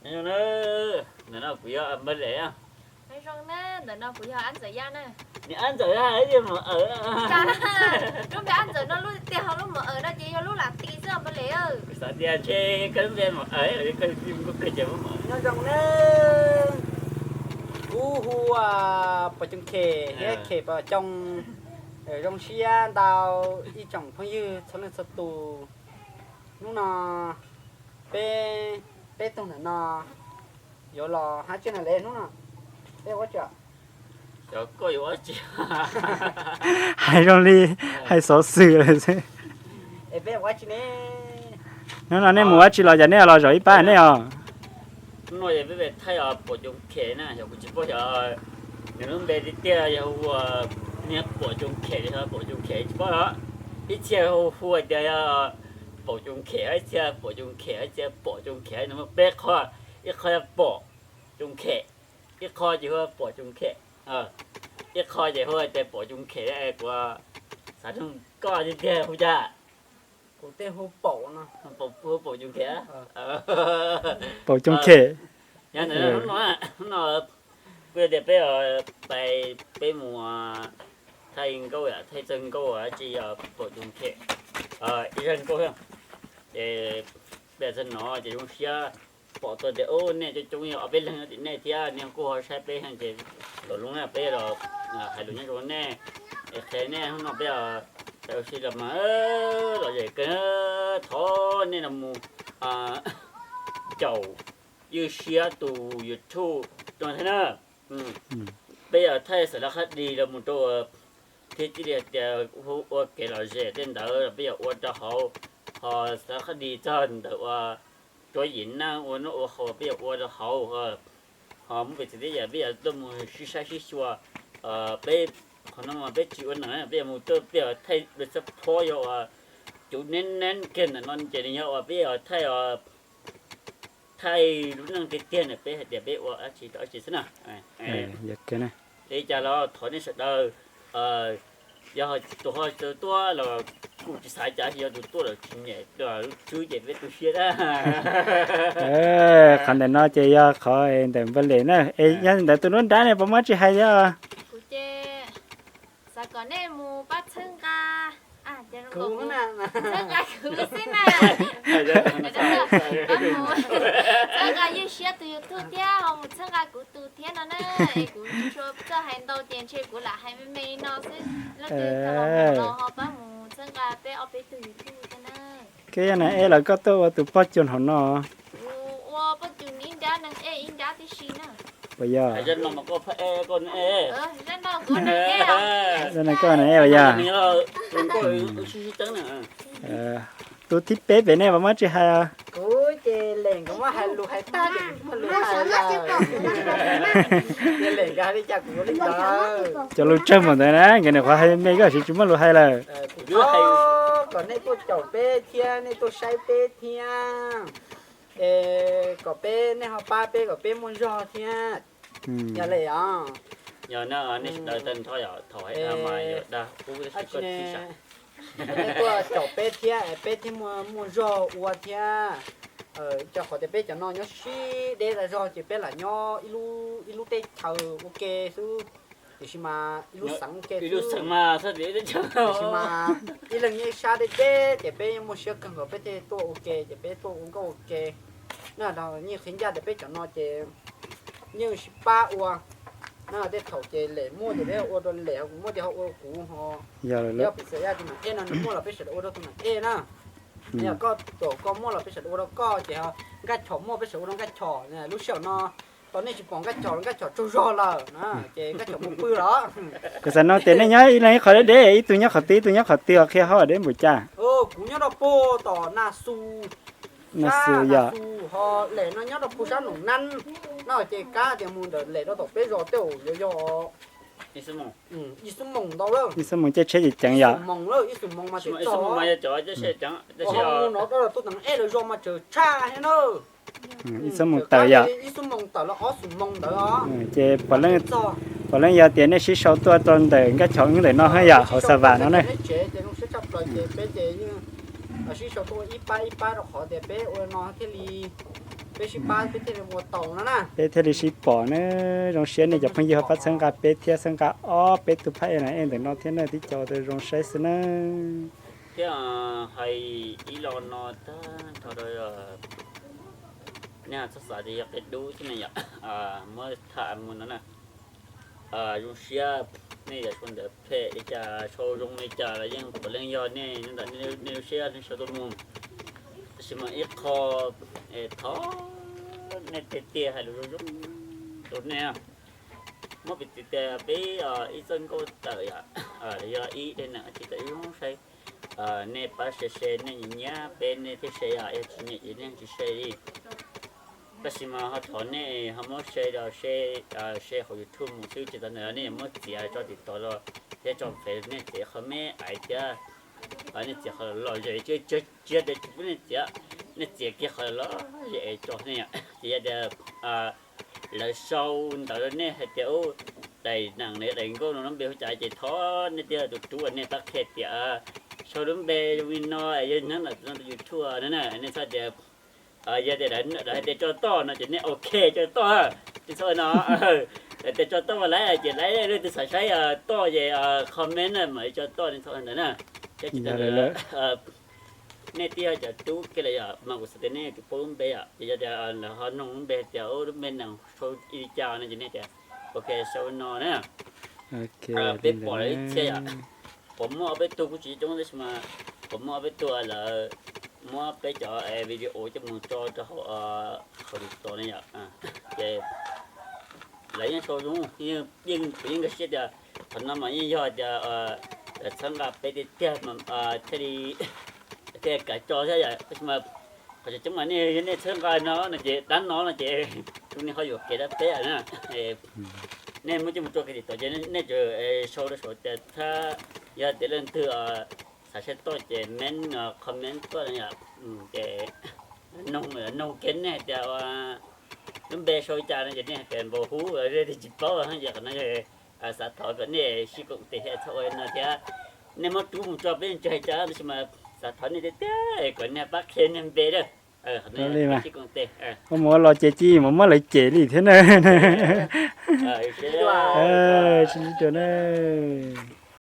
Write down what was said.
Nyob zoo na, ntawm no kuv yog Npawg Lem. Nyob zoo na, ntawm no kuv yog Ab Ntxawm Yaj na. Nws Ab Ntxawm Yaj ib yam mus aws. Lub npe Ab Ntxawm no lub tiag ho lub mus aws no ces yog lub lam ti xwb Npawg Lem. Xav tias ntshe koj lub npe mus aws, koj lub npe mus kawg ces mus aws. Nyob zoo na, kuv hu ua Pom Coom Khem thiab Khem Pom Coom. Zoo siab ntau ib tsoom phooj ywg txhua leej txhua tus. Hnub no peb, peb tug ntawm no yuav los hab tsi na le hnub no? Peb ua tsi? Xyov koj yuav ua tsi. Hais zoo li hais xov xwm lawm xwb. Es peb ua tsi ne? Hnub no nej mus ua tsi los cas nej los zaum ib pab nej os? Hnub no yog peb thaij os Pom Coom Khem na, yog kuv tsis paub xyov nws lub npe tiag tiag yog hu ua niag Pom Coom Khem los yog Pom Coom Khem tsis paub os. Ib txhia hu hu tias yog Pom Coom Khem, ib txhia Pom Coom Khem, ib txhia Pom Coom Khem, nws muaj peb qho, ib qho yog Pom Coom Khem, ib qho ces hu ua Pom Coom Khem, ib qho ces hu ua tias Pom Coom Khem. Kuv xav nug koj tiag tiag hu cas? Kuv tej hu Paum no. Hu Paum Coom Khem. Paum Coom Khem. Yog ntawd hnub no, hnub no kuj yog tias peb pais, peb mus thaij nkauj, thaij txawg nkauj tsi Paum Coom Khem, ib zaj nkauj. Ces peb txog no ces zoo siab pom tau tias nej coob coob yog ob peb leeg tim nej thiab, nej kuj ho saib peb heev ces los lub na peb los hais lus nyob zoo nej, es qhia nej hnub no peb ua si los mas lom zem kawg, thov nej los mus caum Ywj Siab tus YouTube rau thiab na. Peb yog thaij xav laj qab dis los mus rau thiab txij li tias hu ua kev lom zem tej ntawd los peb yog ua rau hauv, ho xav laj qab dis txog ntawm ua tsuav yim neej ua noj ua haus peb yog ua rau hauv, ho muaj pes txawv teb yam peb yog tuaj mus sib saib sib xyuas. Peb qhov no mas peb tsis ua neeg peb yog mus tuaj peb yog thaij peb txoj phob yog ua cuv neb neb kiag ntawm no ces nws yog ua peb yog thaij thaij lub neej tiag tiag na peb hais tias peb ua dab tsi rau dab tsi xwb na. Li cas los thov nej sawv daws, yog tus ho tuaj los kuj tsis xav cas, yog tus tuaj los tsis nyiam los lub tswb ces peb tu siab dab. Qhov ntawm no ces yog qhov ntawm Npawg Lem na, es yog ntawm tus nruab nrab ne puas muaj dab tsi hais thiab? Kuv ces xav kom nej mus pab txhawb nqa, txhawb nqa kuv xwb na. Txhawb nqa Ywj Siab tus YouTube thiab ho mus txhawb nqa kuv tus thiab no na. Es kuv tsis tshua txawj hais ntau ces ntshe kuv lam hais me me no xwb. Leej twg tau los ho pab mus txhawb nqa peb ob peb tug YouTube thiab na. Koj yog na ej los koj tuaj ua tus poj cuag hauv no? Kuv ua poj cuag ib nrab neeg ej ib nrab tib si na. Puas yog? Zaj no koj na ej puas yog? Tus thib peb pem nej puas muaj tsi hais? Kuv ces Lem nkawd muab hais lus hais tag ces kuv tsis muaj lus hais lawm. Ces Lem nkawd hais li cas kuv yuav li ntawd. Cov lus tsawg npaum ntawd na, nkawd nim qhuav hais me koj siv tsis muaj lus hais lawm. Kuv thov kom nej tuaj caum peb thiab nej tuaj saib peb thiab, es kom peb, nej ho pab peb kom peb muaj zog thiab. Yog li os, yog nej sawv daws tag nrho yog thaum hais mas yog dag ub tab sis koj tsis nej tuaj caum peb thiab es peb thiaj muaj muaj zog ua thiab. Rau qhov tias peb cov no nyob sib deb tas zog ces peb lam nyob ib lub teb chaws ua ke xwb. Tiam sis mas ib lub xeev ua ke xwb, tiam sis mas ib leeg nyob ib sab deb deb ces peb yeej muaj siab kawg nkaus peb thiaj tuaj ua ke ces peb tuaj ua nkauj ua ke. Na, yeej qhia ncaj tias peb cov no ces yeej sib pab ua. Na, tej thaum ces Lem muaj ces peb ua rau Lem, kuv muaj ces ho ua rau kuv ho. Yog pem xav yaj tus nam ej no nws muaj los peb sawv daws ua rau tus nam ej na. Yog koj, koj muaj los peb sawv daws ua rau koj ces Nkaj Chom muaj peb sawv daws ua rau Nkaj Chom. Lub sij hawm no tau nej tsis pom Nkaj Chom, Nkaj Chom tsaug zog lawm na, ces Nkaj Chom mus pw lawm. Kuv xav no tias nej nyob ib leeg ib qho deb deb, ib tug nyob qhov twg ib tug nyob qhov twg, qhia hauj lwm deb npaum cas. Kuv nyob rau puag tom Na Xu, Na Xu, yog ho Lem no nyob rau puag sab Noom Nab no, ces kav tias mus ntawm Lem rau tom peb zos tej zaum yuav yog ib xuab moos ntau lawm. Ib xuab moos caij tsheb ces ceev yom. Ib xuab moos mas tsis txog, mus no rau tus nam ej lawv zos mas tseem tshaj thiab na. Ib xuab moos tawm yom. Ib xuab moos tawm los ob xuab moos ntawd os. Ces puav leej yog tias nej sib sau tuaj rau ntawm Nkaj Chom wb ntawm no thiab yom, hauv Xa Vam no ne. Peb ces zoo siab tshaj plaws ces peb ces yeej sib sau tuaj ib pab ib pab rau qhov tias peb ua no thiaj li peb sib pab peb thiaj li mus tau no na. Peb thiaj li sib pom na. Zoo siab nej cov phooj ywg ho pab txhawb nqa peb thiab txhawb nqa ob peb tug phab ej na ej ntawm no thiab na, tib co tus zoo saib xwb na. Thiab hais ib lo no tag nrho rau nej txhob xav tias yog qia dub thiab ne yom, muab tham mus no na. Zoo siab nej yam sau ntawv phem li cas sau zoo li cas los yeej puav leej yog nej ntawm nej lub siab nej sau tuaj mus. Tab sis mas ib qho thov nej tiag tiag hais lus zoo zoo rau nej. Muab piv txwv tias peb ib txoj nkauj tawm yom, los yog ib daim neeg tsis tawm zoo saib, nej pab share share, nej nyiam nyiam peb nej thiaj share, yog tsis nyiam ces nej tsis share li. Tab sis mas ho thov nej ho muab share los share, share hauv YouTube mus xwb, tsis tau ntawd nej yuav muab txiav tso TikTok los thiab tso Facebook, nej txiav qhov me ais thiab nej txiav qhov lom zem, tsis yog tias tsis pub nej txiav, nej txiav kiag qhov lom zem es tso nej. Ces yog tias lawv sau ntawv rau nej hais tias daim neeg no daim nkauj no lub npe hu cas, ces thov nej tiag tus tub uas nej pab qhia tias sau lub npe zoo li no es yog nyob ntawm no tus YouTube no na, nej txhob tias yog tias lawv hais tias tso toj no ces nej ok tso toj, tsis txhob no. Lawv tias tso toj mas laiv ces laiv, leej twg xav saib toj ces comment na mam li tso toj, nej txhob ua ntawd na. Thiab tsis tag ntawd, nej twb yog cov tub kiag lawm yom, mas kuv xav tias nej yuav tsum paub lub npe yom, ces yog tias lawv ho nug lub npe tias lub npe nees sau li cas no ces nej tias ok sau no na. Peb pom lawv ib txhia yom, pom muaj ob peb tug kuj tsis coob tab sis mas pom muaj ob peb tug lawv muab peb cov video coj mus tso rau hauv, hauv TikTok ne yom. Ces lawv yeej sau zoo, yeej kuv yeej nkag siab tias qhov no mas yeej yog tias lawv txhawb nqa peb tiag tiag thiaj li, thiaj li kam tso thiab yom. Tab sis mas qhov tseem ceeb mas nej, yog nej txhawb nqa no no ces dab no no ces tus neeg ho yuam kev rau peb na. Nej muab coj mus tso kiag TikTok ces nej tsuas sau rau saum tias thab, yog tias leej twg xav saib toj ces ment comment tuaj no yom. Ces noog, noog kiag nej hais tias lub npe sau li cas no ces nej hais tias npau hub, twb tsis paub ces qhov no xav thov kom nej sib koom tes thiab txhob ua li no thiab. Nej muab rub mus tso peb tsis hais cas tab sis mas xav thov nej tiag tiag kom nej pab qhia nej npe na. Li mas sib koom tes. Muab mus ua los ces cia mus muab lawv cem li thiab na. Sib ntsib dua na.